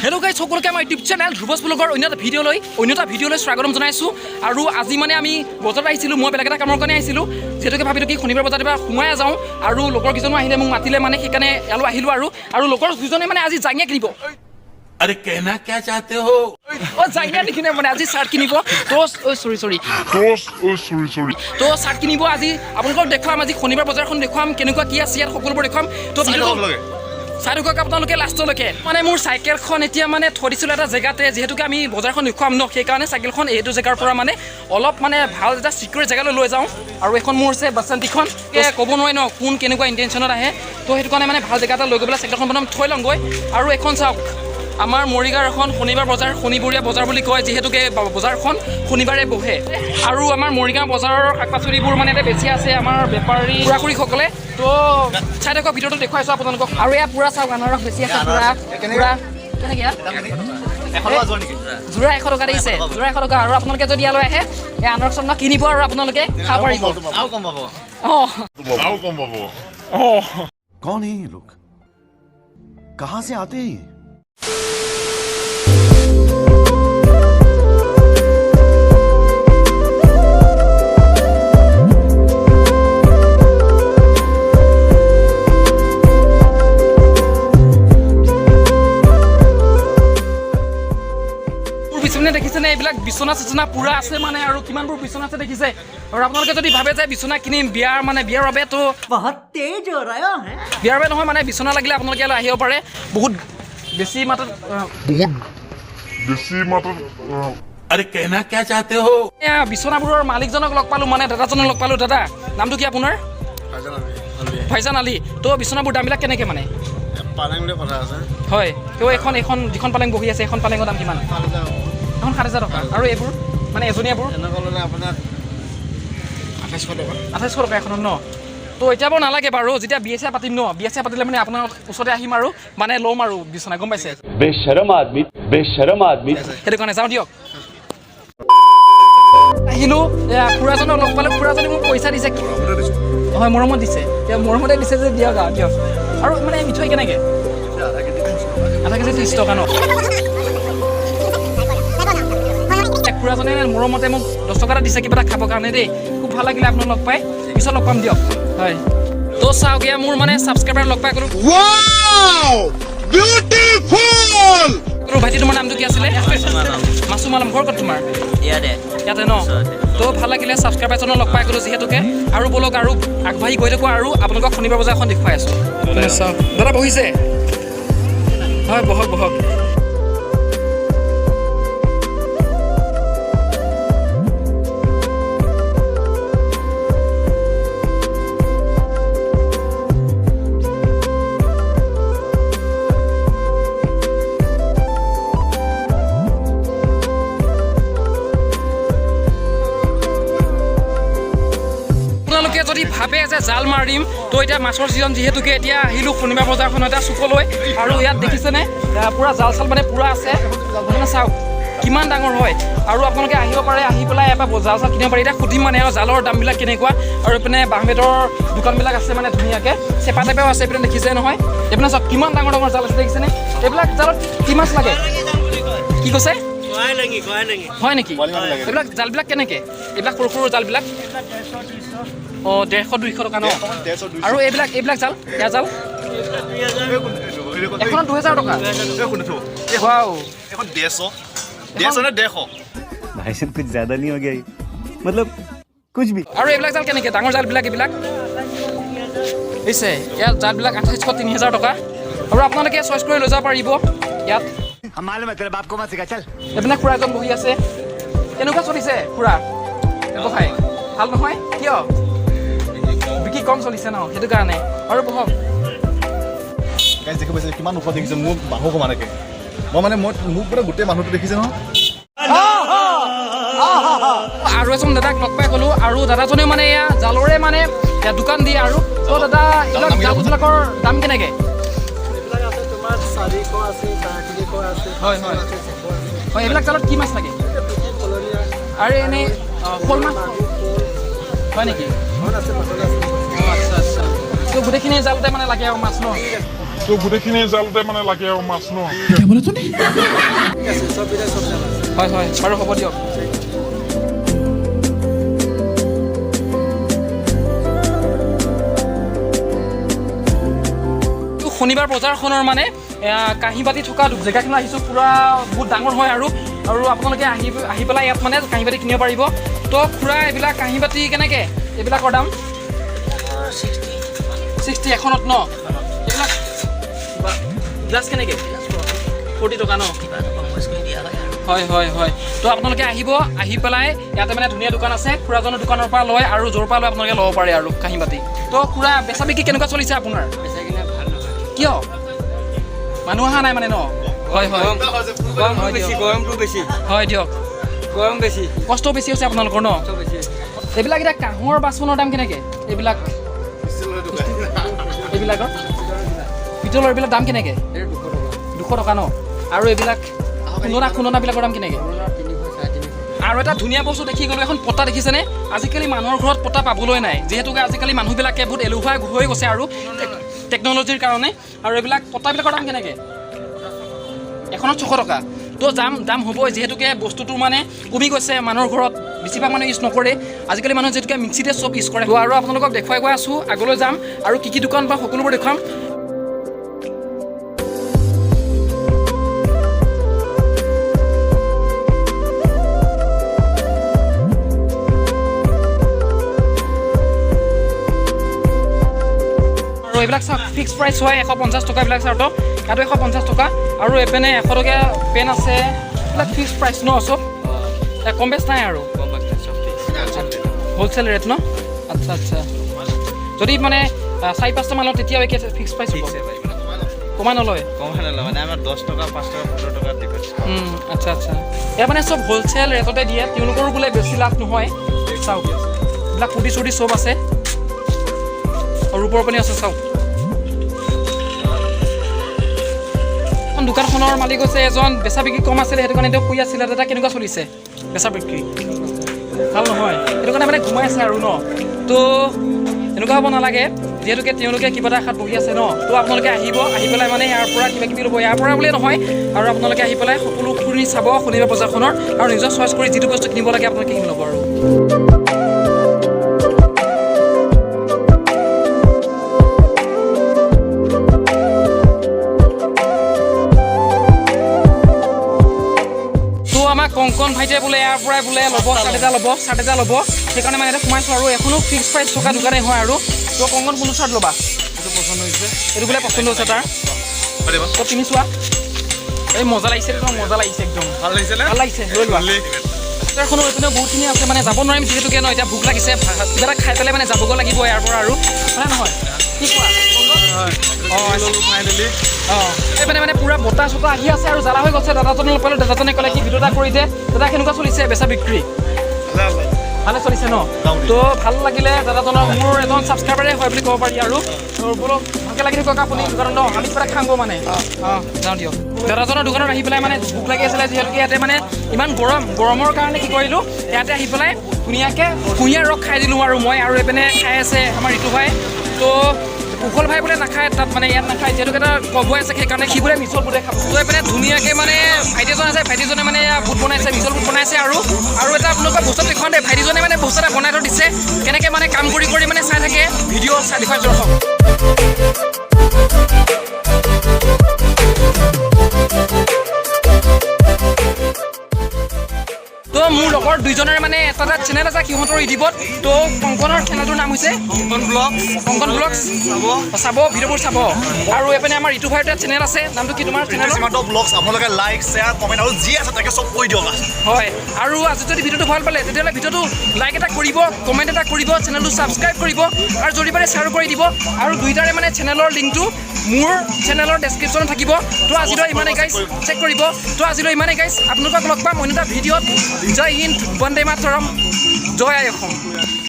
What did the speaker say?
Hello' guys, সকলোকে আমাৰ YouTube channel ধ্ৰুৱজ ব্লগৰ অন্য এটা ভিডিঅ'লৈ স্বাগতম জনাইছোঁ। আৰু আজি মানে আমি বজাৰত আহিছিলোঁ। মই বেলেগ এটা কামৰ কাৰণে আহিছিলোঁ, যিহেতুকে ভাবিলোঁ কি শনিবাৰ বজাৰত এবাৰ সোমাই যাওঁ। আৰু লগৰ কেইজনো আহিলে, মোক মাতিলে, মানে সেইকাৰণে ইয়ালৈ আহিলোঁ। আৰু লগৰ দুজনে মানে আজি জাঙিয়া কিনিব। अरे, कहना क्या चाहते हो? অঁ, জাঙিয়া নিকিনে, মানে আজি চাৰ্ট কিনিব। তো চৰি চৰি। Sorry, sorry. তো চাৰ্ট কিনিব আজি। আপোনালোকক দেখুৱাম, আজি শনিবাৰ বজাৰখন দেখুৱাম, কেনেকুৱা কি আছে ইয়াত সকলোবোৰ দেখুৱাম। তো ভিডিঅ'টো চাই থাকক আপোনালোকে লাষ্টলৈকে। মানে মোৰ চাইকেলখন এতিয়া মানে থৈ দিছিলোঁ এটা জেগাতে, যিহেতুকে আমি বজাৰখন দেখুৱাম ন, সেইকাৰণে চাইকেলখন এইটো জেগাৰ পৰা মানে অলপ মানে ভাল এটা চিকিউৰ জেগালৈ লৈ যাওঁ। আৰু এখন মোৰ আছে বাচন্তিখন। ক'ব নোৱাৰি ন কোন কেনেকুৱা ইণ্টেনশ্যনত আহে। তো সেইটো কাৰণে মানে ভাল জেগা এটা লৈ গৈ পেলাই চাইকেলখন প্ৰথম থৈ লওঁগৈ। আৰু এখন চাওক, আমাৰ মৰিগাঁৱৰ এখন শনিবাৰ বজাৰ, শনিবৰীয়া বজাৰ বুলি কয়, যিহেতুকে বজাৰখন শনিবাৰে বহে। আৰু আমাৰ মৰিগাঁও বজাৰৰ শাক পাচলিবোৰ মানে ইয়াতে বেছি আছে আমাৰ বেপাৰী খুৰা খুৰীসকলে। তো চাই থাকক, ভিডিঅ'টো দেখুৱাইছোঁ আপোনালোকক। আৰু এয়া পূৰা চাওক, আনাৰস বেছি আছে পূৰা পূৰা। কেনেকৈ ইয়াত যোৰা 100 টকা দিছে, যোৰা 100 টকা। আৰু আপোনালোকে যদি ইয়ালৈ আহে, এই আনাৰস চানাৰস কিনিব আৰু আপোনালোকে খাব পাৰিব। অঁ। आओ कम बाबू। कौन है ये लोग? कहां से आते हैं ये? মোৰ বিচনা দেখিছেনে? এইবিলাক বিচনা চিচনা পূৰা আছে মানে, আৰু কিমানবোৰ বিচনা আছে দেখিছে। আৰু আপোনালোকে যদি ভাবে যে বিচনা কিনিম বিয়াৰ, মানে বিয়াৰ বাবে, তো बहुत तेज हो रहा है। বিয়াৰ বাবে নহয়, মানে বিচনা লাগিলে আপোনালোকে ইয়ালৈ আহিব পাৰে। বহুত বেছি মাত্ৰাত বহুত বেছি মাত্ৰাত अरे, कहना क्या चाहते हो? এয়া বিচনাবোৰৰ মালিকজনক লগ পালোঁ, মানে দাদাজনক লগ পালোঁ। দাদা, নামটো কি আপোনাৰ? ভাইজান আলি। তো বিচনাবোৰ দামবিলাক কেনেকৈ মানে? পালেং লৈ কথা আছে। হয়, তো এইখন যিখন পালেং বহি আছে, এইখন পালেঙৰ দাম কিমান? 7000। এখন 7000 টকা। আৰু এইবোৰ মানে এজনীয়াবোৰ? এনেকুৱা ল'লে আপোনাৰ 2800 টকা। 2800 টকা এখনত ন? তো এতিয়া বাৰু নালাগে বাৰু, যেতিয়া বিয়া চিয়া পাতিম ন, বিয়া চিয়া পাতিলে মানে আপোনাৰ ওচৰতে আহিম আৰু মানে ল'ম আৰু বিচনা, গম পাইছে? बेशरम आदमी, बेशरम आदमी। সেইটো কাৰণে যাওঁ দিয়ক। আহিলোঁ, এয়া খুৰাজনক লগ পালোঁ। খুৰাজনে মোক পইচা দিছে। হয়, মৰমত দিছে। এতিয়া মৰমতে দিছে যে দিয়ক আৰু দিয়ক। আৰু মানে মিঠৈ কেনেকৈ? আধা কেজি 30 টকা ন? খুৰাজনে মৰমতে মোক 10 টকা এটা দিছে কিবা এটা খাবৰ কাৰণে দেই। খুব ভাল লাগিলে আপোনাক লগ পাই, পিছত লগ পাম দিয়ক। হয়, তো চাওক, এয়া মোৰ মানে ছাবস্ক্ৰাইবাৰ লগ পাই গ'লোঁ। আৰু ভাইটি, তোমাৰ নামটো কি আছিলে? মাছুম আলম। ঘৰ ক'ত তোমাৰ? ইয়াতে। ইয়াতে ন? তো ভাল লাগিলে, ছাবস্ক্ৰাইবাৰজনক লগ পাই গ'লোঁ যিহেতুকে। আৰু ব'লক, আৰু আগবাঢ়ি গৈ থাকোঁ আৰু আপোনালোকক শনিবাৰ বজাৰখন দেখুৱাই আছোঁ। চাওক, দাদা বহিছে। হয়, বহক বহক। আপোনালোকে যদি ভাবে যে জাল মাৰিম, তো এতিয়া মাছৰ ছিজন যিহেতুকে এতিয়া আহিলোঁ শনিবাৰ বজাৰখন এটা চুকলৈ। আৰু ইয়াত দেখিছেনে, পূৰা জাল চাল মানে পূৰা আছে। মানে চাওক কিমান ডাঙৰ হয়। আৰু আপোনালোকে আহিব পাৰে, আহি পেলাই এবাৰ জাল চাল কিনিব পাৰে। এতিয়া সুধিম মানে আৰু জালৰ দামবিলাক কেনেকুৱা। আৰু এইপিনে বাঁহ বেতৰ দোকানবিলাক আছে, মানে ধুনীয়াকৈ চেপা চেপাও আছে। এইপিনে দেখিছে নহয়, এইপিনে চাওক কিমান ডাঙৰ ডাঙৰ জাল আছে, দেখিছেনে? এইবিলাক জালত কি মাছ লাগে? কি কৈছে? হয় নেকি? এইবিলাক জালবিলাক কেনেকৈ? এইবিলাক সৰু সৰু জালবিলাক? অঁ, 150 200 টকা ন? আৰু এইবিলাক জাল, এয়া জাল এখনত 2000 টকা। ৱাও। এখন 150, 150 নে 150? भाई साहब, कुछ ज्यादा नहीं हो गया ये? मतलब कुछ भी। আৰু এইবিলাক জাল কেনেকৈ, ডাঙৰ জালবিলাক এইবিলাক? হৈছে ইয়াত জালবিলাক 2800, 3000 টকা। আৰু আপোনালোকে চইচ কৰি লৈ যাব পাৰিব ইয়াত। এইপিনে খুৰা এজন বহি আছে। কেনেকুৱা চলিছে খুৰা ব্যৱসায়? ভাল নহয়? কিয়? বিক্ৰী কম চলিছে ন, সেইটো কাৰণে। আৰু বহক। গাইজ, দেখি পাইছে কিমান ওখ দেখিছে? মোৰ বাহু সমানকে। মই মানে মই মোক মানে গোটেই মানুহটো দেখিছে নহয়। আৰু এজন দাদাক লগ পাই গ'লো। আৰু দাদাজনেও মানে এয়া জালৰে মানে এয়া দোকান দিয়ে। আৰু তো দাদা, এইবিলাক জালবিলাকৰ দাম কেনেকৈ? এইবিলাক আছে তোমাৰ 400 আছে, 350 আছে। হয় হয় হয় এইবিলাক জালত কি মাছ লাগে? কলনীয়া। আৰু এনেই শ'ল মাছ হয় নেকি? আছে, পাতল আছে। অঁ, আচ্ছা আচ্ছা। তো গোটেইখিনি জালতে মানে লাগে আৰু মাছ ন? তো গোটেইখিনি জালতে মানে লাগে আৰু মাছ ন। ঠিক আছে, চব বিধে চব জাল আছে। হয় হয়, বাৰু হ'ব দিয়ক। শনিবাৰ বজাৰখনৰ মানে কাঁহী বাতি থকা জেগাখিনি আহিছোঁ, পূৰা বহুত ডাঙৰ হয় আৰু আৰু আপোনালোকে আহি আহি পেলাই ইয়াত মানে কাঁহী বাতি কিনিব পাৰিব। তো খুৰা, এইবিলাক কাঁহী বাতি কেনেকৈ? এইবিলাকৰ দাম 60 এখনত ন? এইবিলাক গ্লাছ কেনেকৈ? 40 টকা ন? হয় হয় হয়। তো আপোনালোকে আহিব, আহি পেলাই ইয়াতে মানে ধুনীয়া দোকান আছে, খুৰাজনৰ দোকানৰ পৰা লয় আৰু য'ৰ পৰা লয় আপোনালোকে ল'ব পাৰে আৰু কাঁহী বাতি। তো খুৰা, বেচা বিক্ৰী কেনেকুৱা চলিছে আপোনাৰ? কিয় মানুহ অহা নাই মানে ন? হয় হয়, গৰমটো বেছি। হয় দিয়ক, গৰম বেছি, কষ্ট বেছি হৈছে আপোনালোকৰ ন? এইবিলাক এতিয়া কাঁহৰ বাচনৰ দাম কেনেকৈ? এইবিলাক এইবিলাকৰ পিতলৰ এইবিলাক দাম কেনেকৈ? 200 টকা ন? আৰু এইবিলাক খুন্দনা, খুন্দনাবিলাকৰ দাম কেনেকৈ? আৰু এটা ধুনীয়া বস্তু দেখি গ'লোঁ, এখন পতা দেখিছেনে? আজিকালি মানুহৰ ঘৰত পতা পাবলৈ নাই, যিহেতুকে আজিকালি মানুহবিলাকে বহুত এলেহুৱা হৈ গৈছে আৰু টেকন'লজিৰ কাৰণে। আৰু এইবিলাক পতাবিলাকৰ দাম কেনেকৈ? এখনত 600 টকা। তো দাম হ'বই, যিহেতুকে বস্তুটো মানে কমি গৈছে, মানুহৰ ঘৰত বেছিভাগ মানুহে ইউজ নকৰে আজিকালি। মানুহে যিহেতুকে মিক্সিতে চব ইউজ কৰে। তো আৰু আপোনালোকক দেখুৱাই গৈ আছোঁ, আগলৈ যাম আৰু কি কি দোকান বা সকলোবোৰ দেখুৱাম। আৰু এইবিলাক চাওক, ফিক্স প্ৰাইচ হয় 150 টকা। এইবিলাক চাৰ্টৰ ইয়াতো 150 টকা। আৰু এইপিনে 100 টকীয়া পেন আছে। এইবিলাক ফিক্স প্ৰাইচ ন চব, কম বেছ নাই আৰু হ'লচেল ৰেট ন? আচ্ছা আচ্ছা, যদি মানে 4 5টা মান লওঁ তেতিয়া একে ফিক্স প্ৰাইচ হ'ব, কমাই নলয়? কমাই নলয়, মানে আমাৰ 10 টকা, 5 টকা, 15 টকা ডিফাৰেঞ্চ। আচ্ছা আচ্ছা, ইয়াত মানে চব হ'লচেল ৰেটতে দিয়ে, তেওঁলোকৰো বোলে বেছি লাভ নহয়। চাওক, এইবিলাক কুৰ্তি চুৰ্তি চব আছে আৰু ৰূপৰ পানী আছে। চাওক, দোকানখনৰ মালিক হৈছে এজন, বেচা বিক্ৰী কম আছিলে সেইটো কাৰণে তেওঁ শুই আছিলে। দাদা, কেনেকুৱা চলিছে বেচা বিক্ৰী? ভাল নহয়, সেইটো কাৰণে মানে ঘুমাই আছে আৰু ন? তো এনেকুৱা হ'ব নালাগে, যিহেতুকে তেওঁলোকে কিবা এটা আশাত বহি আছে ন? তো আপোনালোকে আহিব, আহি পেলাই মানে ইয়াৰ পৰা কিবা কিবি ল'ব, ইয়াৰ পৰা বুলিয়ে নহয় আৰু আপোনালোকে আহি পেলাই সকলোখিনি চাব শনিবাৰ বজাৰখনৰ আৰু নিজৰ চইচ কৰি যিটো বস্তু কিনিব লাগে আপোনালোকে কিনি ল'ব। আৰু কংকন ভাইটিয়ে বোলে ইয়াৰ পৰাই বোলে ল'ব, চাৰ্ট এটা ল'ব, চাৰ্ট এটা ল'ব, সেইকাৰণে মানে ইয়াতে সোমাইছোঁ। আৰু এখনো ফিক্স প্ৰাইচ থকা দোকানেই হয়। আৰু তো কংকন, কোনটো চাৰ্ট ল'বা? এইটো বোলে পচন্দ হৈছে তাৰ, তো পিন্ধি চোৱা। এই মজা লাগিছে, তোমাৰ মজা লাগিছে একদম, ভাল লাগিছে নে? ভাল লাগিছে, লৈ লোৱা। বজাৰখনৰ এইপিনে বহুতখিনি আছে, মানে যাব নোৱাৰিম যিহেতুকে ন, এতিয়া ভোক লাগিছে, কিবা এটা খাই পেলাই মানে যাবগৈ লাগিব ইয়াৰ পৰা আৰু, হয় নহয়? কি কোৱা? অঁ, এইপিনে মানে পূৰা বতাহ চতাহ আহি আছে আৰু জ্বালা হৈ গৈছে। দাদাজনে লগ পালোঁ, দাদাজনে ক'লে কি ভিডিঅ' এটা কৰি দে। দাদা, কেনেকুৱা চলিছে বেচা বিক্ৰী? ভালে চলিছে ন? তো ভাল লাগিলে দাদাজনৰ, মোৰ এজন ছাবস্ক্ৰাইবাৰে হয় বুলি ক'ব পাৰি। আৰু বোলো ভালকৈ লাগি থাকক আপুনি দোকানত ন, আমি কিবা এটা খামগৈ মানে। অঁ যাওঁ দিয়ক। দাদাজনৰ দোকানত আহি পেলাই মানে ভোক লাগি আছিলে, যিহেতুকে ইয়াতে মানে ইমান গৰম, গৰমৰ কাৰণে কি কৰিলোঁ, ইয়াতে আহি পেলাই ধুনীয়াকৈ কুঁহিয়াৰ ৰস খাই দিলোঁ আৰু মই। আৰু এইপিনে খাই আছে আমাৰ ঋতু ভাই। তো কুশল ভাই বোলে নাখায় তাত, মানে ইয়াত নাখায়, যিহেতুকে এটা কবই আছে, সেইকাৰণে সি বোলে মিছল বুটে খাব। তো এইপিনে ধুনীয়াকৈ মানে ভাইটি এজন আছে, ভাইটিজনে মানে বুট বনাইছে, মিছল বুট বনাইছে। আৰু আৰু এটা আপোনালোকৰ বস্তু দেখুৱাওঁ দেই, ভাইটিজনে মানে বস্তু এটা বনাই থৈ দিছে, কেনেকৈ মানে কাম কৰি কৰি মানে চাই থাকে ভিডিঅ' চাই দেখুৱাই ৰখক। তো মোৰ লগৰ দুইজনৰে মানে এটা এটা চেনেল আছে সিহঁতৰ ইউটিউবত। তো কংকনৰ চেনেলটোৰ নাম হৈছে কংকন ব্লগছ। কংকন ব্লগছ চাব, ভিডিঅ'বোৰ চাব। আৰু এইপিনে আমাৰ ঋতু ভাইৰ এটা চেনেল আছে, নামটো কি তোমাৰ চেনেলৰ? সীমান্ত ব্লগছ। আপোনালোকে লাইক, শ্বেয়াৰ, কমেণ্ট আৰু যি আছে তাকে চব কৰি দিয়ক। হয়, আৰু আজি যদি ভিডিঅ'টো ভাল পালে তেতিয়াহ'লে ভিডিঅ'টো লাইক এটা কৰিব, কমেণ্ট এটা কৰিব, চেনেলটো ছাবস্ক্ৰাইব কৰিব আৰু যদি পাৰে শ্বেয়াৰ কৰি দিব। আৰু দুইটাৰে মানে চেনেলৰ লিংকটো মোৰ চেনেলৰ ডেছক্ৰিপশ্যনত থাকিব। তো আজিলৈ ইমানেই গাইজ, চেক কৰিব। তো আজিলৈ ইমানেই গাইজ, আপোনালোকক লগ পাম অন্য এটা ভিডিঅ'ত। জয় হিন্দ, বন্দে মাতৰম, জয় আই অসম।